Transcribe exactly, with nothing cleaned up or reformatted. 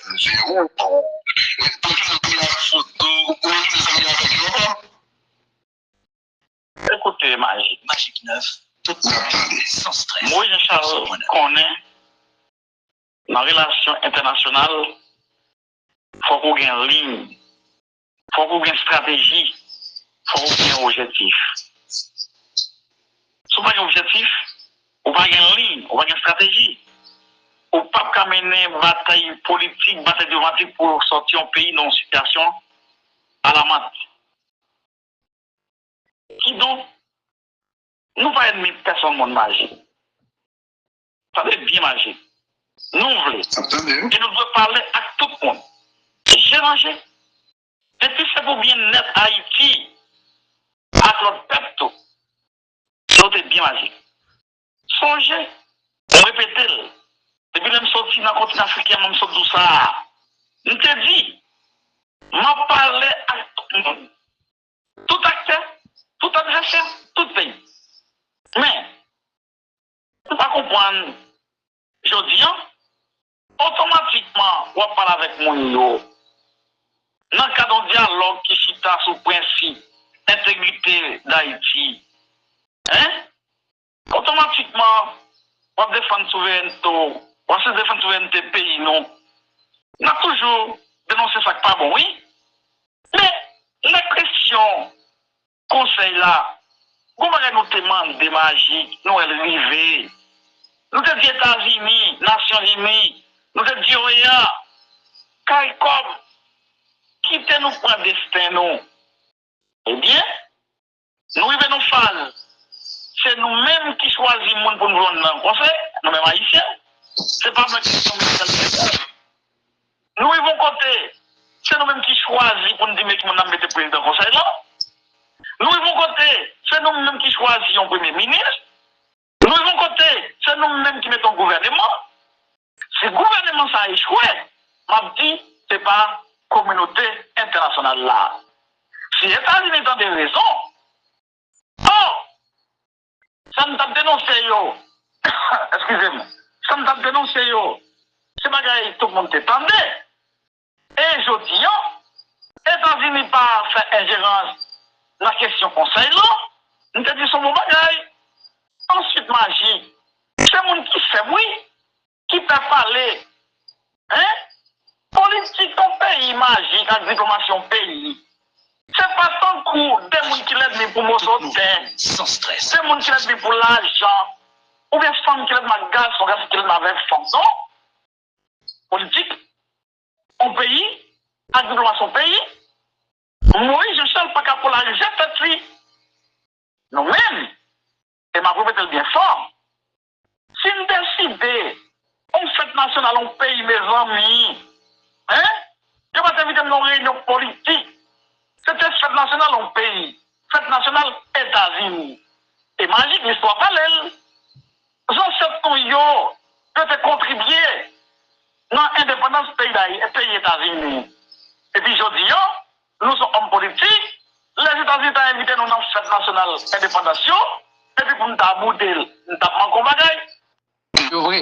Mwen toujou pran foto, ou toujou zanmi avèk yo. Ekoute, Majik. Majik nèf, tout Moyiz Jan Chal konnen, nan relasyon entènasyonal, fòk ou gen liy, fòk ou gen estrateji, fòk ou gen objektif. Si w pa gen objektif, ou pa gen liy, ou pa gen estrateji, ou p ap ka mennen batay politik, batay diplomatik pou sòti yon peyi nan yon sitiyasyon alamant. Kidonk, nou pa ènmi pèsonn moun, Majik. Tande byen, Majik. Nou vle. E nou dwe pale ak tout moun. Je nan je. Depi se pou byennèt Ayiti ak lòt pèp tou. Note byen, Majik. Sonje, m repete l, depi lè m soti nan kontinan afriken an, m sot di w sa a. M te di, m ap pale ak tout moun, tout aktè, tout advèsè, tout peyi. Men, ou pa konprann, jodi a, otomatikman, w ap pale avèk moun yo nan kad yon dyalòg ki chita sou prensip entegrite Dayiti. Hein? Otomatikman, w ap defann souverènte w, w ap defann souverènte peyi nou. N ap toujou denonse sa k pa bon, wi. Men, lè kesyon konsèy la, gon bagay nou te mande Majik, nou wè l rive. Nou te di Etazini, Nasyonzini, nou te di OEA, CARICOM, kite nou pran desten nou. Ebyen, nou rive nan faz, se nou menm ki chwazi moun pou n voye nan konsèy, nou menm Ayisyen. Se pa nan kesyon medikal. Nou rive yon kote, se nou menm ki chwazi pou n di men ki moun n ap mete prezidan konsèy la. Nou rive yon kote, se nou menm ki chwazi yon premye minis. Nou rive yon kote, se nou menm ki mete yon gouvèneman. Si gouvèneman sa a echwe, m ap di, se pa kominote entènasyonal la. Si Etazini tande rezon, oh, sa n t ap denonse yo, eskize m, sa n t ap denonse yo, se bagay tout moun te tande. E jodi a, Etazini pa fè enjerans nan kesyon konsèy la, m te di se yon bon bagay. Answit, Majik, se moun ki fèb, wi, ki pè pale. Hein? Politik yon peyi, Majik, ak diplomasi yon peyi, se pa tankou de moun ki lènmi pou moso tè, de moun ki lènmi pou lajan, oubyen fanm ki lènmi ak gason, gason ki lènmi avèk fanm, non. Politik yon peyi, ak diplomasi yon peyi, Moyiz Jan Chal pa ka polarize tèt li. Nou menm, e m ap repete l byen fò, si n deside yon fèt nasyonal yon peyi, mezanmi, hein? Yo pa t envite m nan yon reyinyon politik. Se te fèt nasyonal yon peyi, fèt nasyonal Etazini. E Majik, listwa pale l. Zansèt nou yo, yo te kontribye nan endepandans peyi Dayi-, peyi Etazini. Epi jodi a, nou se yon òm politik, Lèzetazini ta envite nou nan fèt nasyonal endepandans yo, epi pou n ta boude l, n t ap manke yon bagay. Yo vre.